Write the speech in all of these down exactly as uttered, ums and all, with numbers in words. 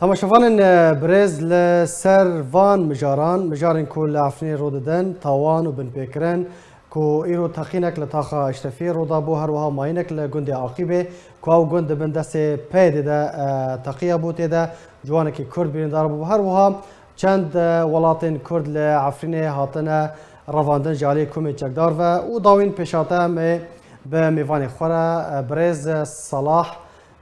Temaşevanên, e, birêz, li ser van mijaran, mijarên ku li Efrînê rû didin, tawan û binpêkirin ku îro teqînek li taxa Eşrefiyê rû dabû, her wiha mayînek li gundê Aqîbê ku ew gund di bin destê P Y D'ê de, e, teqiya bû, tê de ciwanekî Kurd birîndar bû. Her wiha çend, e, welatên Kurd li Efrînê hatine revandin ji aliyê komên çekdar ve û dawîn pêşate em ê bi mêvanê xwe re, e, birêz, e, Salah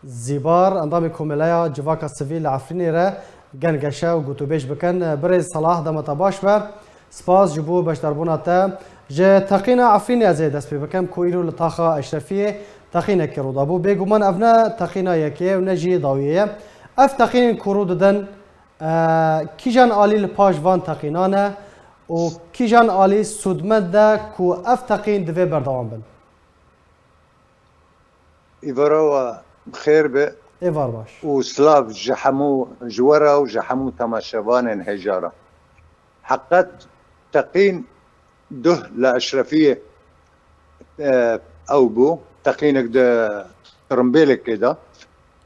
Zîbar, endamê Komeleya Civaka Sivîl li Efrînê re gengeşe û gotûbêj bikin. Birêz Salah, dema te baş be. Spas ji bo beşdarbûna te. Ji teqîna Efrînê ez ê dest pê bikim ku îro li taxa Eşrefiyê teqînekê rû dabû. Bêguman ev ne teqîna yekê ye û ne jî dawiyê ye. Ev teqînên ku rû didin, e, kîjan alî li paş van teqînan e û kîjan alî sûdmend e ku ev teqîn divê berdewam bin? Îvara we bi xêr be. Êvar baş. Û silav ji hemû, ji we re û ji hemû temaşevanên hêja re. Heqet teqîn duh li Eşrefiyê, e, ew bû. Teqînek di tirimbêlekê de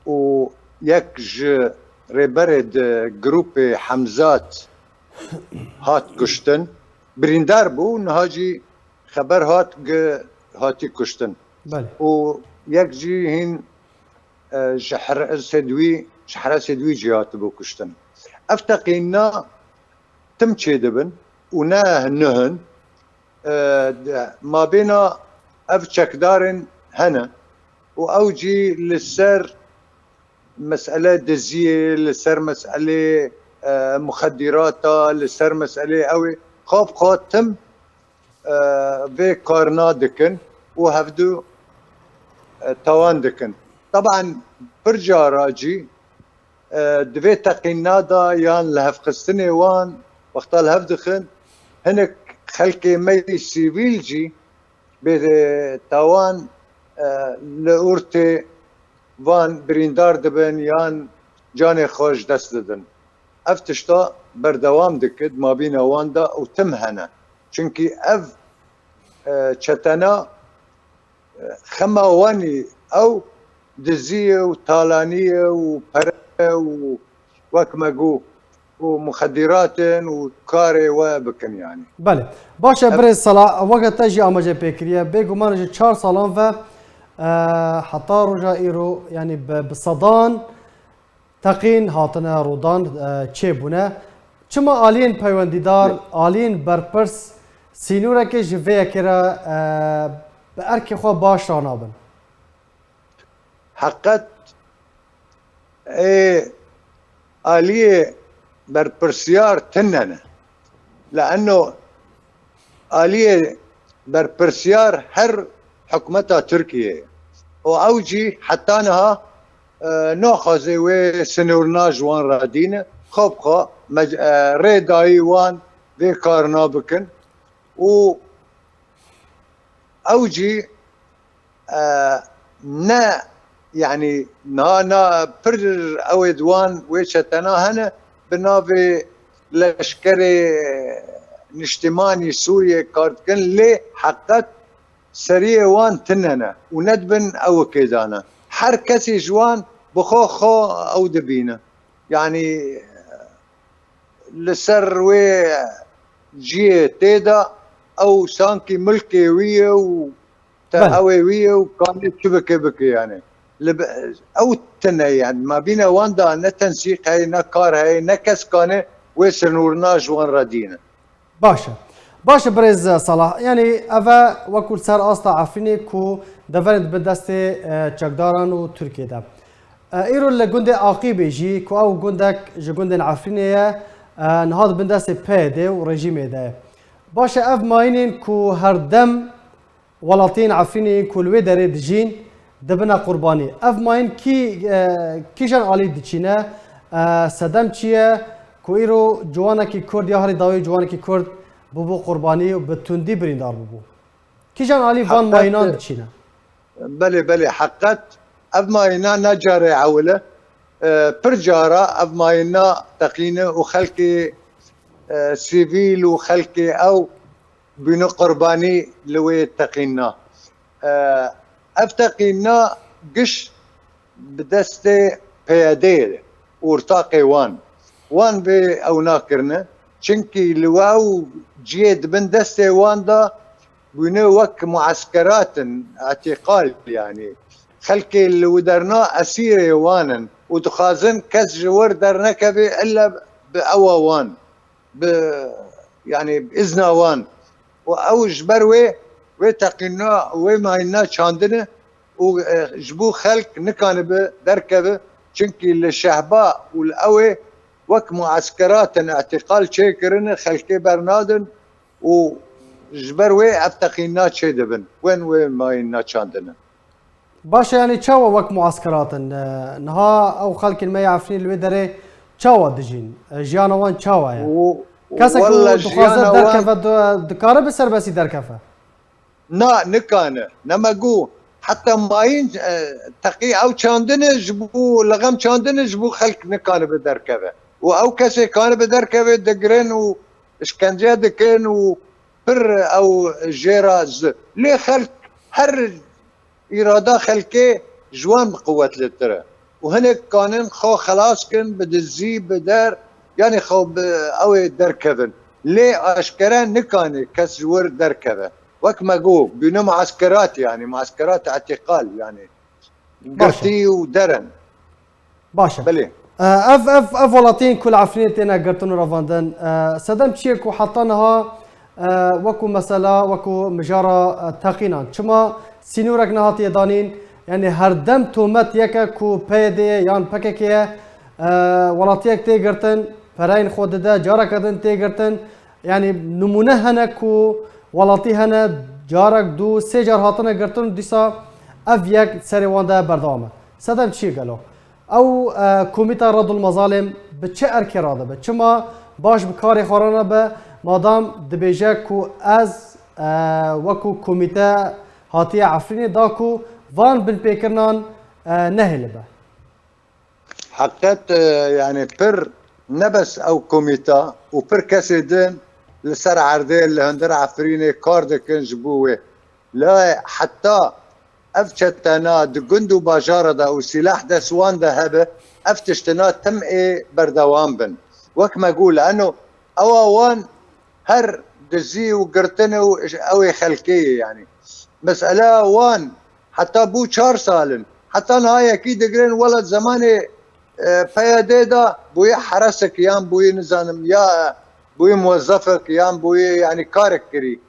û yek ji rêberê di grûpê Hemzat hat kuştin. Birîndar bû, niha jî xeber hat gi hatî kuştin. Belê. Û yek jî hîn, e, ji heresê di wî, ji heresê di wî jî hatibû kuştin. Ev teqînna tim çêdibin û ne nuh in. E, di mabêna ev çekdarên hene û ew jî li ser mesele diziyê, li ser meselê, e, muxedîrata, li ser meselê ew ê xwe bi xwe tim, e, vê karina dikin û hevdu, e, tawan dikin. Teban pir cara jî, e, di vê teqîna de yan li hevxistinê wan wexta li hev dixin, hinek xelkê me yî sivîl jî bê tawan, e, li ortê van birîndar dibin yan canê xwe ji dest didin. Ev tişta berdewam dike di mabîna wan de û tim hene. Çimkî ev, e, çetena, e, xema wan î ew diziyê û talaniyê û pere û wek me got û muxedîrat in û karê we bikin yanî. Belê. Baş e, birêz Sala, weke te jî amaje pê kiriye. Bêguman ji çar salan ve, e, heta roja îro, yanî bi, bi sedan teqîn hatine rûdan, e, çêbûne. Çima aliyên peywendîdar, aliyên berpirs sînoreke ji vê yekê re, e, bi erkê xwe baş ranabin? Heqet ê aliyê berpirsiyar tune ne. Leeno aliyê berpirsiyar her hikûmeta Tirkiyeyê ye. Û ew jî heta niha, e, naxwaze wê sinûrna ji wan re dîne, xwe bi xwe mec-, e, rê dayî wan vê karina bikin. Û ew jî, e, ne, yanî niha na pir ew ê di wan wê çetena hene, bi navê leşkerê niştimanî Sûriyê kar dikin, lê heqet seriyê wan tune ne û ne dibin ewikê de ne. Her kesî ji wan bi xwe xwe ew dibîne. Yanî li ser wê cihê tê de ew sankî milkê wî ye û te Belê. ew ê wî ye û kanê çi bike bike yani. Li be-, ew tune yani. Mabîna wan de ne tensîq heye, ne kar heye, ne kes kane wê sinûrna ji wan re dîne. Baş e. Baş e birêz Salah. Yanî ev e wekû li ser asta Efrînê ku deverên di bin destê, e, çekdaran û Tirkiyê de. E, îro li gundê Aqîbê jî ku ew gundek ji gundên Efrînê ye, e, niha di bin destê P Y D û rejîmê de ye. Baş e, ev mayînên ku her dem welatiyên Efrînê yên ku li wê derê dijîn, dibine qurbanî. Ev mayîn kî, e, kîjan alî diçîne? E, sedem çi ye ku îro ciwanekî Kurd ya herî dawî ciwanekî Kurd bûbû qurbanî û bi tundî birîndar bûbû? Kîjan alî van Heqet, mayinan diçîne? Belê, belê, heqet ev mayîna ne carê ewil e. E, pir cara ev mayîna teqîne û xelkê, e, sivîl û xelkê ew bûne qurbanî li wê teqîna. E, ev teqîna giş bi destê P Y D'ê ye. ortaqê wan. Wan vê ew nakirine. Çimkî li we ew cihê di bin destê wan de bûne wek mueskerat in, îtîqal, yanî xelkê li wi derna esîrê wan in û dixwazin kes ji wir dernekeve illa bi ewa wan, bi, yanî bi izna wan. Û ew ji ber wê, wê teqîna, wê mayîna çandine û, e, ji bo xelk nikanibe derkeve, çimkî li Şehba û li ewê wek mueskerat in îtîqal çêkirine, xelkê bernadin û ji ber wê ev teqîna çêdibin, wên wê mayîna çandine. Baş e, yanî çawa wek muaskerat in? E, niha ew xelkên me ya Efrînê li wê derê çawa dijîn? E, jiyana wan çawa ye? Û Kesek ku wella dixwaze jiyana wan derkeve, di-, dikare bi serbestî derkeve? Na, nikane. Nema ku heta mayîn, e, teqî ew çandine ji bo, lixem çandine ji bo xelk nikanibe derkeve. Û ew kesê kanibe derkeve digirin û işkence dikin û pir ew jê re zi-, lê xelk her îrada xelkê ji wan bi quwetlitir e. Û hinek kanin xwe xelas kin bi dizî, bi der, yanî xwe bi ew ê derkevin. Lê aşkere nikane kes ji wir derkeve. Wek me got, bîne mueskerat, yanî mueskerat îtîqal, yanî Baş e. girtî û der in. Baş e. Belê. E, ev, ev, ev welatiyên ku li Efrînê têne girtin û revandin, e, sedem çi ye ku heta niha, e, wekû mesela, wekû mijara, e, teqînan? Çima sînorek nehatiye danîn? Yanî her dem tomet yek e ku P Y D ye yan P K K ye, e, welatiyek tê girtin, pereyên xwe dide, careke din tê girtin. Yanî nimûne hene ku welatî hene, carek, du, sê car hatine girtin û dîsa ev yek serê wan de berdewam e. Sedem çi ye gelo? Ew, e, komîta Redul Mezalêm bi çi erkê radibe? Çima baş bi karê xwe re nabe, madam dibêje ku ez, e, wekû komîte hatiye Efrînê da ku van binpêkirinan, e, nehêlibe? Heqet, e, yanî pir ne bes ew komîta û pir kesê din li ser erdê li hundir Efrînê kar dikin ji bo wê. Lê heta ev çetena di gund û bajara de û sîlah dest wan de hebe, ev tiştina tim ê berdewam bin. Wek me got, li eno ewa wan her dizî û girtin û ew ê xelkê ye, yanî. Mesela wan heta bû çar sal in. Heta niha yekî digirin, wela zemanê, e, P Y D de bûye heresek yan bûye, nizanim, ya bûye muwezzefek yan bûye, yanî karek kirî.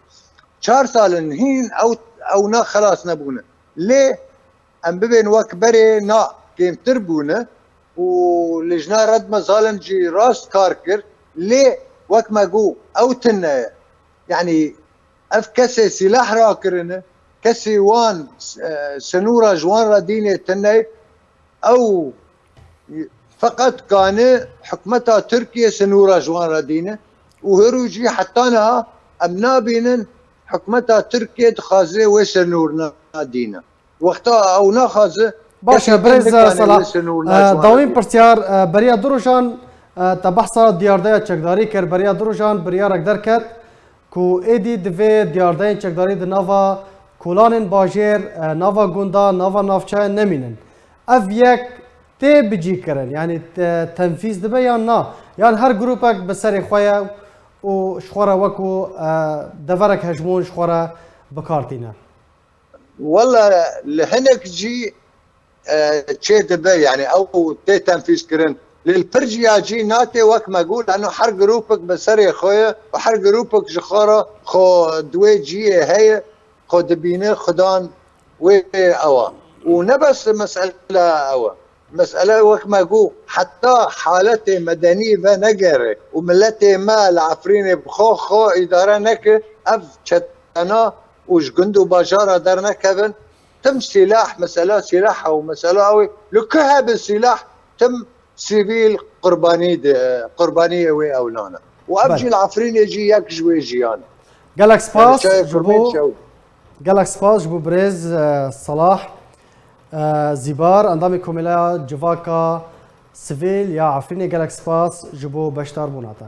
Çar sal in hîn ew, ew na xelas nebûne. Lê em bibên wek berê, na kêmtir bûne û Lijna Red Mezalem jî rast kar kir. Lê wek me got, ew tune ye. Yanî ev kesê sîlah rakirine, kesê wan, e, sinûra ji wan re dîne tune ye. Ew feqet kane hikûmeta Tirkiye sinûra ji wan re dîne û her û jî heta niha em nabînin hikûmeta Tirkiye dixwaze wê sinûrna dîne. Wexta ew naxwaze, Baş e, kesê din birêz, nikane Salah. wê sinûrna E, ji wan re dawîn dîne. pirsyar, e, beriya du rojan, e, te behsa diyardeya çekdarî kir. Beriya du rojan biryarek derket ku êdî divê diyardeyên çekdarî di nava kolanên bajêr, e, nava gunda, nava navçeyan nemînin. Ev yek tê bicîkirin, yanî te-, tenfîz dibe yan na? Yan her grûpek bi serê xwe ye û ji xwe re wekû, e, deverek hejmûn ji xwe re bi kar tîne? Wela li hinek cî, e, çê dibe, yanî ew tê tenfîz kirin. Lê li pir ciya cî natê, wek me got, lano her grûpek bi serê xwe ye û her grûpek ji xwe re xwe di wê ciyê heye, xwe dibîne, xudan wê ew e. Û ne bes mesele ew e. Mesele wek me got, heta haletê medenî venegere û miletê me li Efrînê bi xwe, xwe îdare neke, ev çetena û ji gund û bajara dernekevin, tim sîlah, mesela sîlah ew, mesela ew ê, li ku hebe sîlah, tim sivîl qurbanî de, qurbaniyê wê ew nane. Û ev Belê. jî li Efrînê jî yek ji wê jiyan. Gelek spas Yani çayê ji kurmê bo, çew. gelek spas ji bo birêz, e, Salah, e, Zîbar, endamê Komîleya Civaka Sivîl ya Efrînê. Gelek spas ji bo beşdarbûna te.